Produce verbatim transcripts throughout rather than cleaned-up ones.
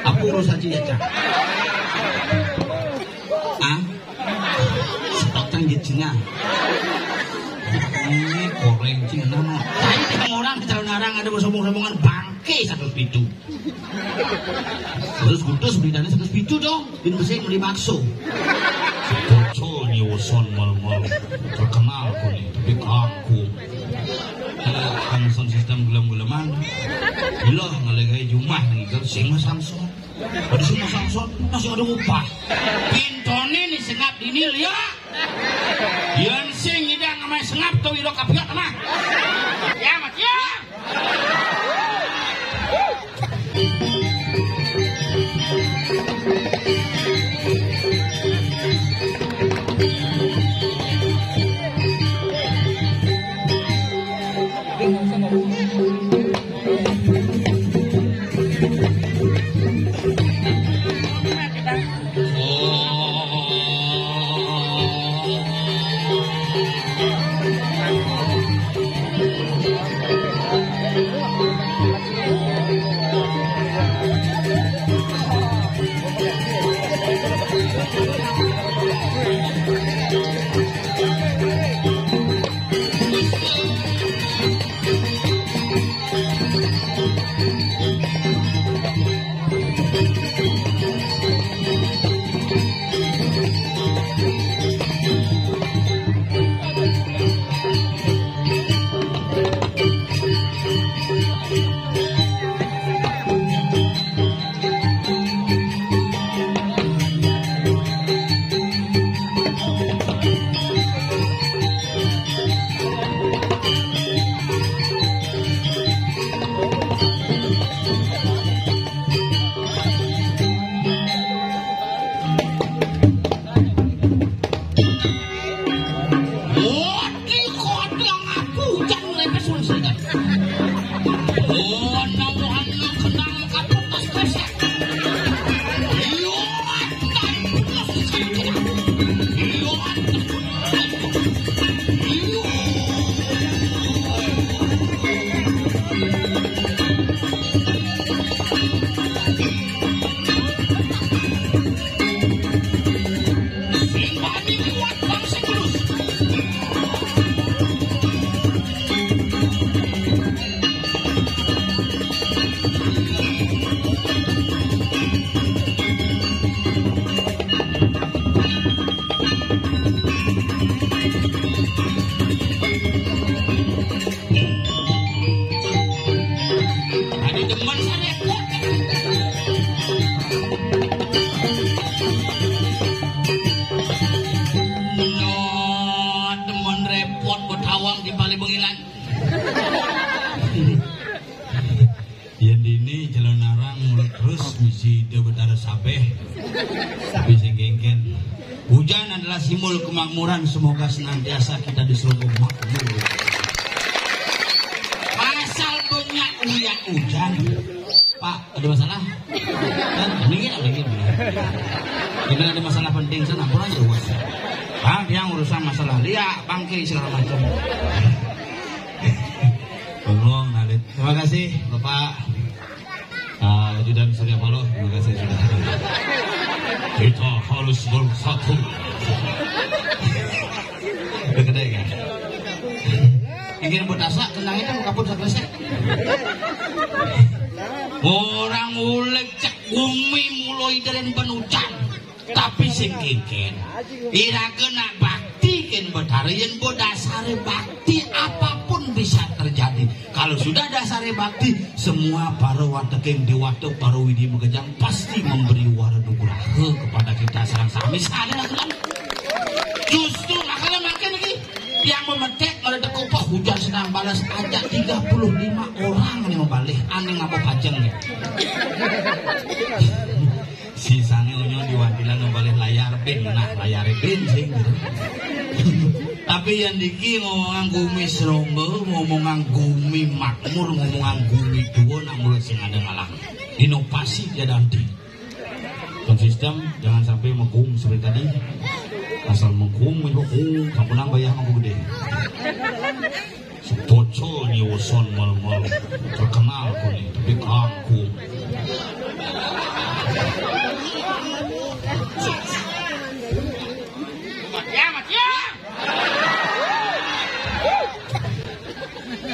Apa urusan cing, Cak? Ah? Stok tang di Cina. Ini goreng Cina. Saya orang di Calonarang ada sombong-sombongan bangke satu pintu. Terus kutus beritanya satu pintu dong. Bin besi beli bakso. Bocor ni uson mal-mal. Terkenal ku ni, tapi kangkung. Kalau kang sound system gelem-geleman, gila ngelegai jumah ni, kalau sing Samson. Ada sing Samson, masih ada upah. Pintone ni sengap dini, liak. Yan sing ngidang amai sengap tu iro kapiot mah. Ya, Mat, ya. Adi demen sarepot. Nyot, demen repot betawang di Bali Bengilan. Yen dini Calonarang mulut terus misi Ida Betara Sabeh. Tapi sing kengken, hujan adalah simbol kemakmuran. Semoga senantiasa kita disuruh makmur. Pasal banyak uyak hujan. Pak, ada masalah? Kan, ini ya, ini. Kita ada masalah penting sana, apa aja, Pak? Ah, dia urusan masalah liak, bangke, segala macam. Bengong, Nalit. Terima kasih, Bapak. Ah, Ajudan Surya Paloh, terima kasih sudah. Kita harus bersatu. Udah gede kan? Ingin bertasak, kenangnya kan kaput satu sek. Orang uleg cek gumi mulai dari penucan. Tapi sing kengken, iraga nak bakti ken Betara yen bo dasare bakti, apapun bisa terjadi. Kalau sudah dasare bakti, semua para wateking dewata, para widi makejang pasti memberi wara nugraha kepada kita sareng sami. Sadar kan? Justru makanya makin lagi tiang memetek, ada tekupah hujan senang balas aja tiga puluh lima orang yang membalih, aneh ngapa pajeng nih. Sisane onyong diwatilan ngembalih layar bin, nah, layar bin sing gitu. Tapi yang diki ngomongan gumi serombo, ngomongan gumi makmur, ngomongan gumi tua, nak mulut sing ada ngalang. Inovasi ya Dante. Konsisten, jangan sampai mengkung seperti tadi. Asal mengkung, mengkung, sampunang bayar mangku gede. Pocol nyiuson mal-mal terkenal kuni, tapi kangkung. Mati ya, mati ya.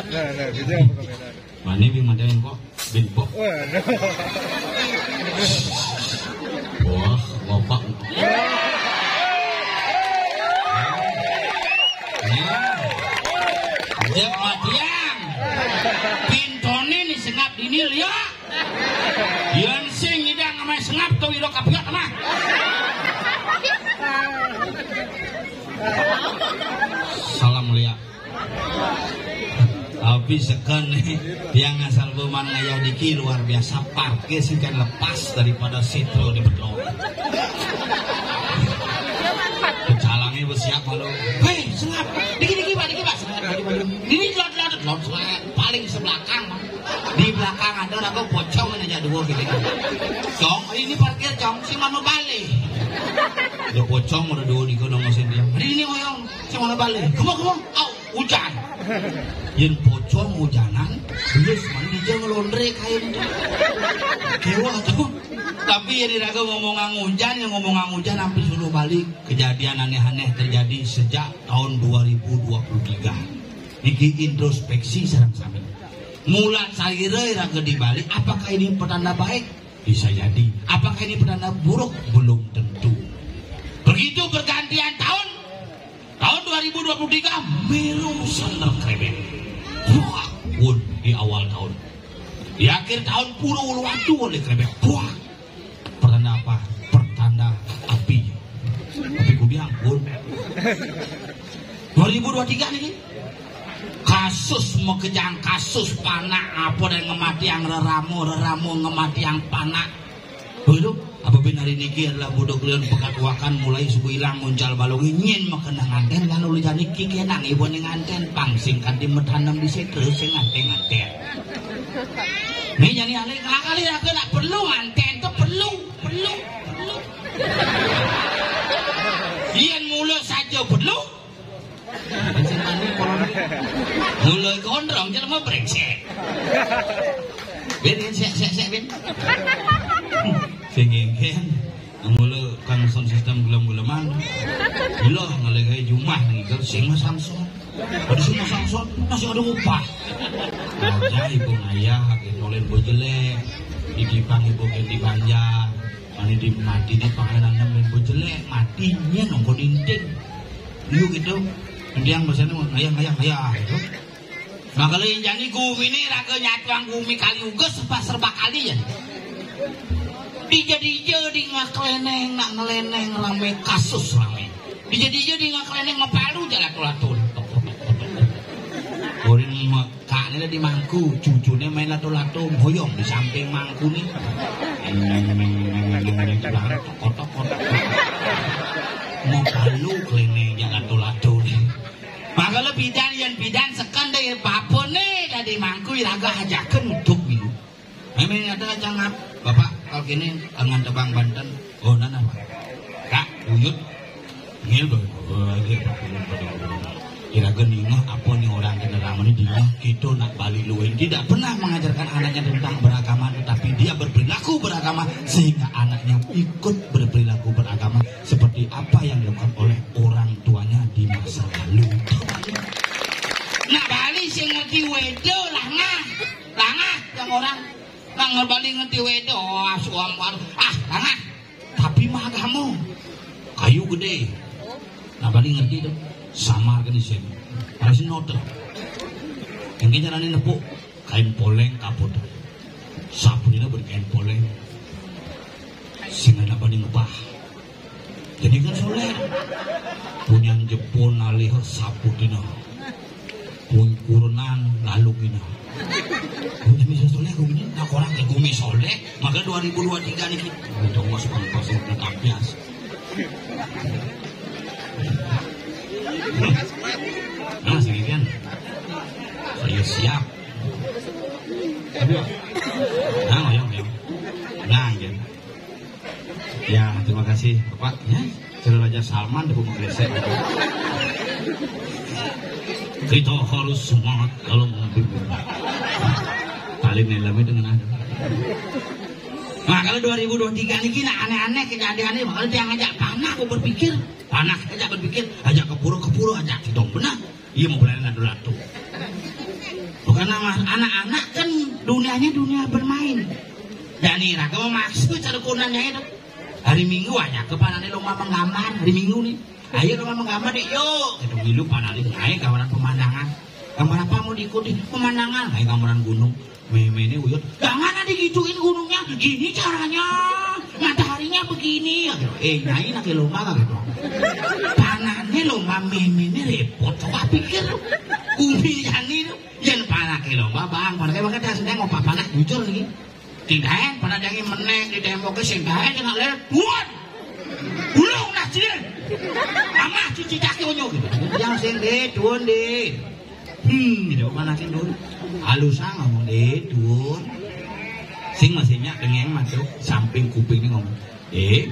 Nah, nah, gitu apa? Mani bi madain kok, bin pok. Waduh. Wah, bapak. Ya. Jep matiang. Pintone ni sengap dini lia. Yan sing idang amai sengap tu iro kapiak mah. Salam lia. Tapi seken nih, tiang asal beman ngayah diki luar biasa, parkir sih kan lepas daripada sitro di bedong. Pecalangnya bersiap malu. Hei, sengap. Diki, diki, Pak, diki, Pak. Sengap, diki, Pak. Ini lot, lot, lot, lot. Paling sebelakang, Pak. Di belakang ada raga pocong aja dua gitu. Cong, ini parkir, Cong, si mano balik. Ada pocong, ada dua di gunung mesin dia. Hari ini, Oyong, si mano balik. Kemo, kemo. Au. Hujan. Yen pocong hujanan, belus mandi dia ngelondre kain tu. Kewa tu. Tapi yang diraga ngomongan hujan, yang ngomongan hujan hampir suruh balik. Kejadian aneh-aneh terjadi sejak tahun dua ribu dua puluh tiga. Niki introspeksi sareng sami. Mula saire raga di Bali, apakah ini pertanda baik? Bisa jadi. Apakah ini pertanda buruk? Belum tentu. Begitu pergantian tahun, tahun dua ribu dua puluh tiga, milu sender krebek. Wah, pun di awal tahun. Di akhir tahun, pura ulu atu oleh krebek. Wah, pertanda apa? Pertanda api. Api kudiang, pun. Dua ribu dua tiga nih. Kasus makejang kasus panak, apa deh ngematiang reramo, reramo ngematiang panak. Begitu, apa bin hari niki adalah bodoh kalian pekat wakan mulai suku hilang muncul balong nyin makan nganten lalu lu jani kiki nang ibu ning nganten pang singkat di metanam di situ sing nganten nganten. Nih jani alih kali aku nak perlu nganten tu perlu, perlu, perlu. Iyan mula saja perlu. Sing mani kolon. Mula gondrong jelema brengsek. Bin, bin, sek, sek, sek, bin. Sing ngengken. Mula kang sound system gelem-geleman. Gila ngelegai jumah nang igal sing masang sound. Pada sing masang sound masih ada upah. Aja ibu ngayah, gitu, lain bojelek. Di Jipang ibu ganti banjar. Mani di mati di panganan yang main bojelek. Matinya nongko dinding. Yuk gitu. Dia yang bahasanya ngayah, ngayah, ngayah gitu. Makanya yang jadi gumi ini raga nyatuang gumi kali uga serba, serba kali ya. Dija-dija di ngakleneng, nak ngeleneng, rame kasus rame. Dija-dija di ngakleneng mapalu jalan tulatul. Borin mekaknya di mangku, cucunya main latul-latul, hoyong di samping mangku nih. Tokot-tokot. Mapalu kleneng jalan tulatul. Makanya bidan, yang bidan seken deh, bapa nih, dari mangku, iraga ajakan untuk minum. Memang ada cangap, Bapak, kalau gini, dengan tebang Banten, oh, nana, Pak. Kak, buyut, ngil, Pak. Oh, iya, Pak, buyut, Pak, buyut. Iraga ningah, apa nih orang kena ramai ini dingah, kita nak balik luin. Tidak pernah mengajarkan anaknya tentang beragama, tetapi dia berperilaku beragama, sehingga anaknya ikut berperilaku beragama seperti apa yang dilakukan oleh orang tuanya di masa lalu. Nah, balik sing ngerti wedo lah, nah. Langah yang orang nang ngerbali ngerti wedo, ah, suam, ah, langah. Tapi mah agama. Kayu gede. Nah, bali ngerti tuh. Samar ke di sini. Harus noter. Yang kita nani nepuk kain poleng kaput. Sapu ini beri kain poleng. Sing ada bani ngebah. Jadi kan soleh. Punyan Jepun alih sapu dina. Pun kurenan lalu gina. Gumi bisa soleh gumi ini. Nah, orang ke gumi soleh. Maka dua ribu dua tiga nih kita. Udah mas pang pasir di tampias. Nah, sekian. Saya siap. Aduh. Nah, oyong, oyong. Nah, iya. Ya, terima kasih, Bapak. Ya, Raja Salman, Ibu Mengkresek. Kita harus semangat dalam memimpin. Paling nilai itu ngena. Nah, kalau dua ribu dua tiga ini nak aneh-aneh kejadian ini, kalau dia ngajak panah, aku berpikir, panah aja berpikir, ajak ke pura, ke pura aja, kita benar. Iya, mau berani latu-latu. Bukan nama anak-anak kan dunianya dunia bermain. Dan ini raga mau maksud cara kunannya itu. Hari Minggu aja ke panane lomba menggambar, hari Minggu nih. Ayo lomba menggambar deh, yuk. Kita milu panane naik gambaran pemandangan. Gambar apa mau diikuti? Pemandangan. Ayo gambaran gunung. Meme ini uyut. Jangan digituin gunungnya. Gini caranya. Mataharinya begini. Ya, gitu. Eh, nyai nak lomba kan gitu. Panane lomba meme ini repot. Coba pikir. Umi Yani itu. Yang panake lomba, bang. Panake bakal dah sedang mau papanak jujur lagi. Tindahan, pada jangan meneng di temboknya sing dahan kena lewat. Tuan! Bulung nah cilin! Amah cuci kaki unyu gitu. Yang sing deh, tuan deh. Hmm, gitu, mana sing dulu. Halusan ngomong deh, tuan. Sing masihnya dengeng masuk, samping kuping ini ngomong. Eh,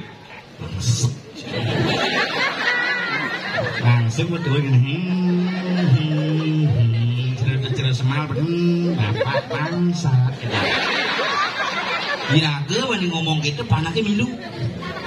langsung betul gini. Hmm, hmm, hmm. Cerita-cerita semal, hmm, bapak bangsa. Iraga bani ngomong gitu, panaknya milu.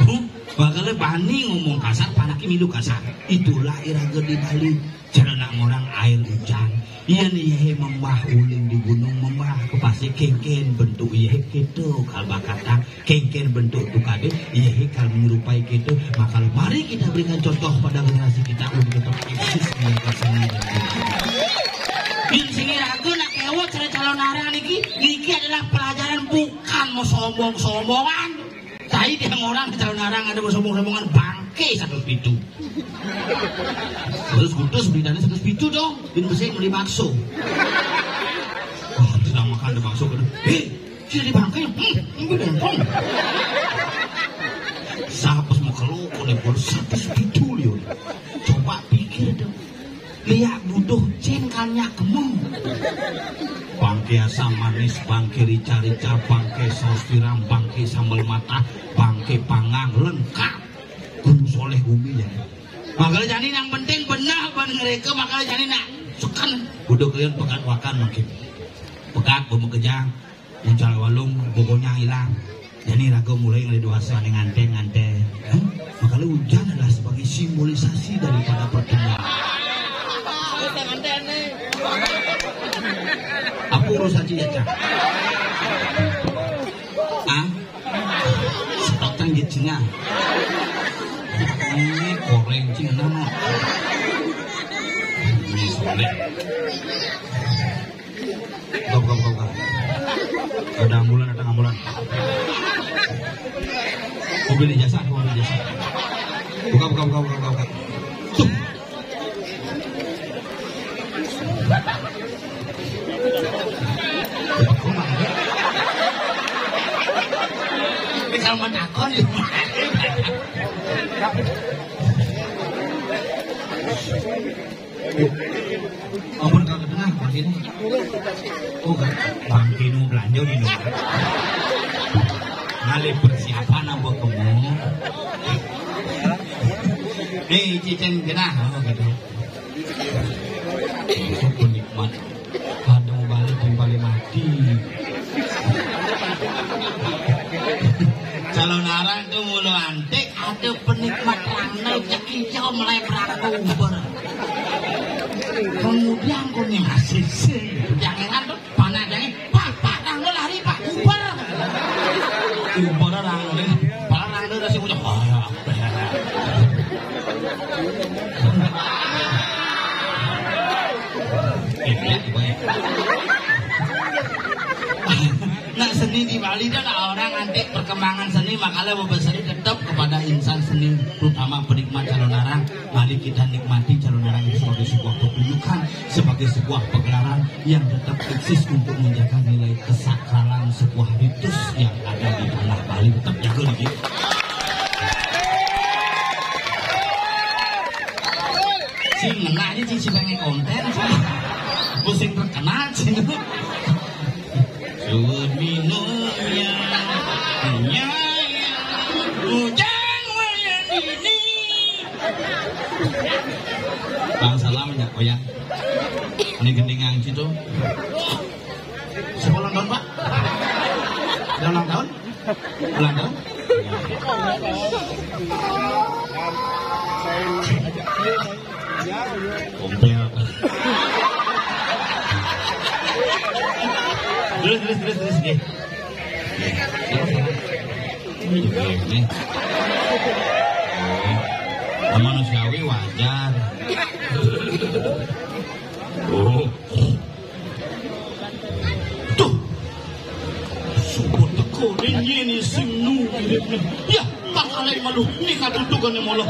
Hmm, bakal bani ngomong kasar, panaknya milu kasar. Itulah iraga di Bali. Cara nak orang air hujan. Iya nih, iya, membah uling di gunung, membah ke pasir, kengken bentuk iya gitu, kalau bakatang. Kengken bentuk tu kade, iya he, kalau menyerupai kita, maka mari kita berikan contoh pada generasi kita untuk tetap eksis menjaga seni dan budaya. Bin sini ragu nak kewat cara calon arang niki, niki adalah pelajaran bukan mau sombong-sombongan. Saya dia orang calon arang ada mau sombong-sombongan bangke satu pintu. Terus kutus beritanya satu pintu dong, bin besar beli bakso. Wah, sedang makan ada bakso, hei, sini bangke, hmm, ini bengkong. Sapa mau kalau kau deh, baru satu sepitul yo. Coba pikir dong. Lihat butuh cengkalnya kemung. Bangke asam manis, bangke rica-rica, bangke saus tiram, bangke sambal mata, bangke panggang lengkap. Guru soleh gumi ya. Makanya jadi yang penting benar ban ngereka, makanya jadi nak sukan. Butuh kalian pekat wakan makin. Pekat bumbu kejang. Muncal walung, pokoknya hilang. Jadi raga mulai ngeli dewasa nih nganten-nganten. Hah? Maka lu hujan adalah sebagai simbolisasi daripada pertemuan. Apa urusan Cica? Ah? Stok kan gitu Cina. Ini goreng Cina no. Ini soleh. Buka, buka, buka, buka. Ada ambulan, datang ambulan. Mobil ijazah, mobil ijazah. Buka, buka, buka, buka, buka, buka. Tuh. Ini kalau mau takon, ya. Ampun, kalau tengah, Bang Kino. Oh, kan? Bang Kino belanja di luar. Ngalih persiapan apa kamu? Eh, cicing genah, oh, gitu. Itu penikmat. Ada balik yang paling mati. Calon arang tuh mulu antik, ada penikmat rangda, cek hijau mulai berangkat uber. Kemudian kau nih masih sih, jangan tuh panah jangan, pak, pak, rangda lari, pak, uber. Uber rangda, pak, rangda udah sih udah. Nah, seni di Bali itu ada orang nanti perkembangan seni, makanya beberapa seni tetap kepada insan seni, terutama penikmat calon arang. Mari kita nikmati calon arang itu sebagai sebuah pertunjukan, sebagai sebuah pegelaran yang tetap eksis untuk menjaga nilai kesakralan sebuah ritus yang ada di tanah Bali. Tetap jago lagi. Sing ngena aja sih, sing pengen konten sih. Pusing terkenal sih. Suwun minum ya, ya, ya. Ujang wayan ini. Bang salam ya, Koyan. Gendingan situ. Siapa ulang tahun, Pak? Ada ulang tahun? Ulang tahun? Kompel. Terus, terus, terus, terus, nggih. Nggih. Ini. Nggih. Manusiawi wajar. Oh. Tuh. Sumput teko ne nyene sing nu. Ya, tak alai malu ni katutukane malah.